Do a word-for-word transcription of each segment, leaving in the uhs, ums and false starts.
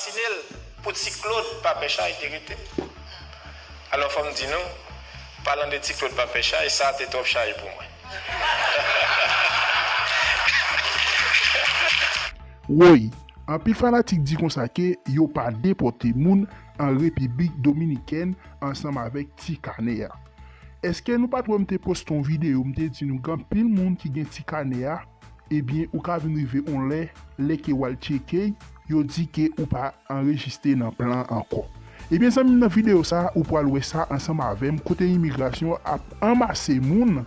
asasine l pou Ti Claude pa pè chay te rete. Alò, fò m di nou, palan de Ti Claude pa pè chay, sa te twòp chay pou mwen. Woy, anpil fanatik di konsa ke yo pa depòte moun an Repiblik Dominikèn ansanm avèk Ti Kanè a. Èske nou pa t wè m te poste yon videyo, m te di nou gen anpil moun ki gen Ti Kanè a, ebyen ou ka vin rive yon lè, lè ke w al tcheke, yo di ke ou pa anrejiste nan plan an ankò. Ebyen zanmi m, nan videyo sa a, ou pral wè sa ansanm avè m, kote imigrasyon ap anmase moun,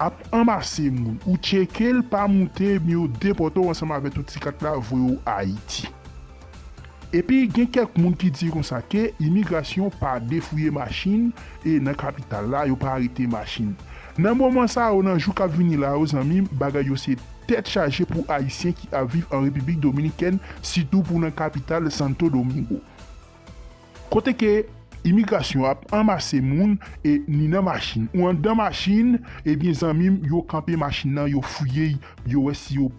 ap anmase moun. Ou tcheke l pa moute, ebyen yo depòte w ansanm avè tout ti kat la, voye w Ayiti. Epi gen kèk moun ki di konsa ke imigrasyon pa defouye machin e nan kapital la, yo pa arete machin. Nan moman sa yo, nan jou k ap vini la yo, zanmi m, bagay yo se tèt chaje pou Ayisyen ki ap viv an Repiblik Dominikèn, sitou pou nan kapital Santo Domingo. Kote ke imigrasyon ap anmase moun e ni nan machin. Ou anndan machin, ebyen zanmi m, yo kanpe machin nan, yo fouye, yo wè si yo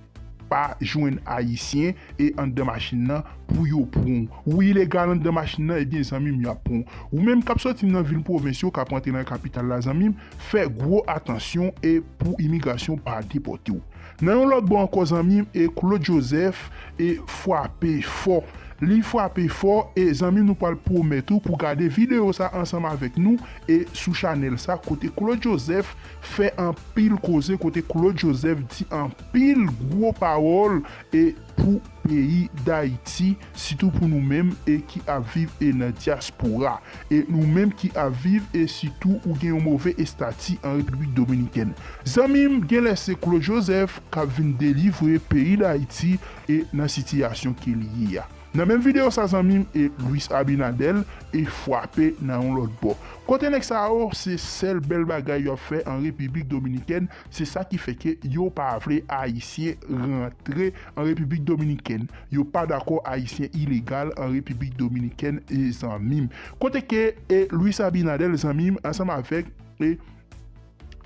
pa jwenn Ayisyen e anndan machin nan pou yo pran w. Ou ilegal anndan machin nan, ebyen zanmi m, y ap pran w. Ou menm k ap soti nan vil pwovens yo, k ap rantre nan kapital la, zanmi m, fè gwo atansyon e pou imigrasyon pa depòte w. Nan yon lòt bò ankò, zanmi m, e Claude Joseph e fwape fò. Li fwape fò e zanmi m, nou pral pwomèt ou pou gade videyo sa ansanm avèk nou e sou chanèl sa kote Claude Joseph fè anpil koze, kote Claude Joseph di anpil gwo pawòl e pou peyi Dayiti, sitou pou nou menm e ki ap viv e nan dyaspora. E nou menm ki ap viv e sitou ou gen yon move estati an Repiblik Dominikèn. Zanmi m, genlè se Claude Joseph k ap vin delivre peyi Dayiti e nan sitiyasyon ke li ye a. Nan menm videyo sa zanmi m, e Luis Abinader e fwape nan yon lòt bò. Kote nèg sa yo, se sèl bèl bagay yo ap fè an Repiblik Dominikèn, se sa ki fè ke yo pa vle Ayisyen rantre an Repiblik Dominikèn. Yo pa dakò Ayisyen ilegal an Repiblik Dominikèn, e zanmi m. Kote ke e Luis Abinader, zanmi m, ansanm avèk e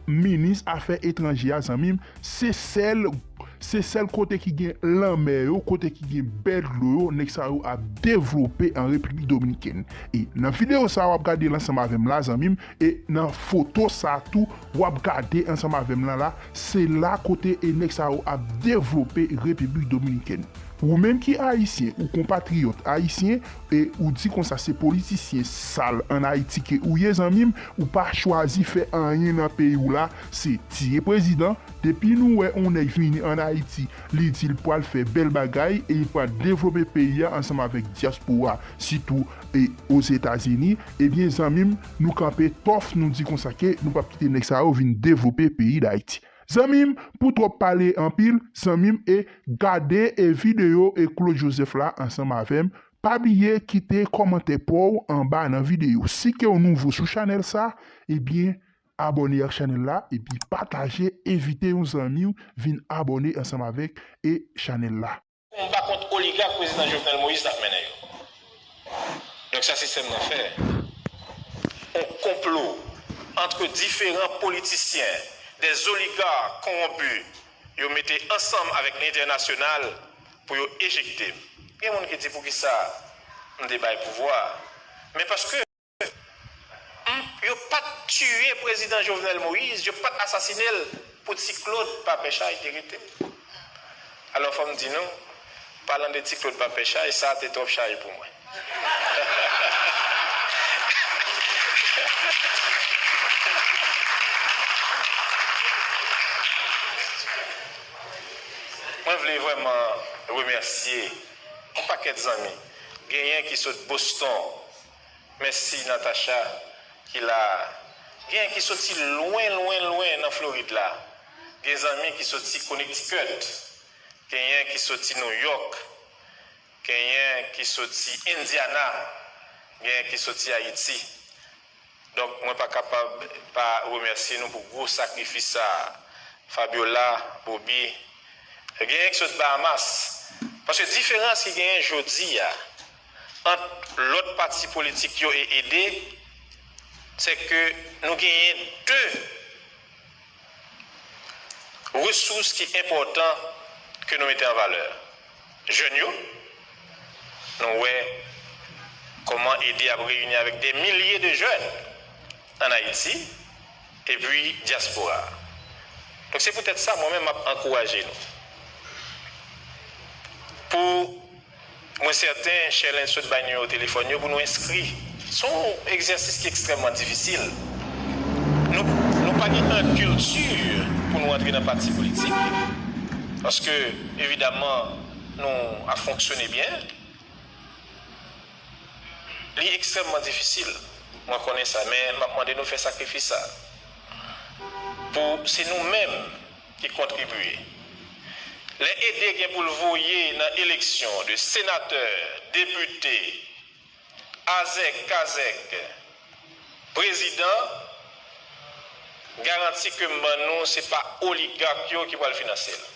minis afè etranje a, zanmi m, se sèl, se sèl kote ki gen lanmè yo, kote ki gen bè dlo yo, nèg sa yo ap devlope an Repiblik Dominikèn. E nan videyo sa a w ap gade l ansanm avè m la, zanmi m, e nan foto sa a tou, w ap gade ansanm avè m la la, se la kote e nèg sa yo ap devlope Repiblik Dominikèn. Ou menm ki Ayisyen, ou konpatriyòt Ayisyen, e ou di konsa se politisyen sal ann Ayiti ke ou ye, zanmi m, ou pa chwazi fè anyen nan peyi w la, se tiye prezidan. Depi nou wè yon nèg vini ann Ayiti, li di l pral fè bèl bagay e li pral devlope peyi a ansanm avèk dyaspora, sitou e Ozetazini, ebyen zanmi m, nou kanpe tòf, nou di konsa ke nou p ap kite nèg sa yo vin devlope peyi Dayiti. Zanmi m, pou twòp pale anpil, zanmi m, e gade e videyo e Claude Joseph la ansanm avè m. Pa bliye kite kòmantè pa w anba nan videyo. Si ke w nouvo sou chanèl sa, ebyen, abòne ak chanèl la, epi pataje, envite yon zanmi w vin abòne ansanm avèk e chanèl la. Konba kont oligak prezidan Jovenel Moïse t ap mennen yo. Donk sa sistèm nan fè. On konplo ant diferan politisyen, des oligarques corrompus, yo mete ansanm avèk lentènasyonal pou yo ejekte m. Gen moun ki di poukisa m te bay pouvwa. Men paske m, yo pa t tiye prezidan Jovenel Moïse, yo pa t asasine l pou Ti Claude pa pè chay te rete m. Alò fò m di nou, palan de Ti Claude pa pè chay, sa te twòp chay pou mwen. Mwen vle vrèman remèsye yon pakèt zanmi. Genyen ki sot Boston, mèsi Natacha ki la a. Genyen ki soti lwen, lwen, lwen nan Florid la. Gen zanmi ki soti Connecticut. Genyen ki soti New York. Genyen ki soti Indiana. Genyen ki soti Ayiti. Donk, mwen pa kapab pa remèsye nou pou gwo sakrifis sa a. Fabiola, Bobby, genyen ki sot Bahamas. Paske diferans ki genyen jodi a ant lòt pati politik yo e ede, se ke nou genyen de resous ki enpòtan ke nou mete an valè. Jèn yo, Nou wè kòman EDE ap reyini avèk dè milye de jèn ann Ayiti epi dyaspora. Donk, se poutèt sa, mwen menm, m ap ankouraje nou. Pou mwen sèten, Sherlyn sot bay nimewo telefòn yo pou nou enskri. Se yon egzèsis ki ekstrèmman difisil. Nou, nou pa gen yon kilti pou nou antre nan pati politik. Paske, evidaman, nou ap fonksyone byen. Li ekstrèmman difisil. Mwen konnen sa, men m ap mande nou fè sakrifis sa. Pou se nou menm ki kontribye. Lè EDE gen pou l voye nan eleksyon de senatè, depite, azèk, kazèk, prezidan, garanti ke m ban nou, se pa oligak yo ki pral finanse l.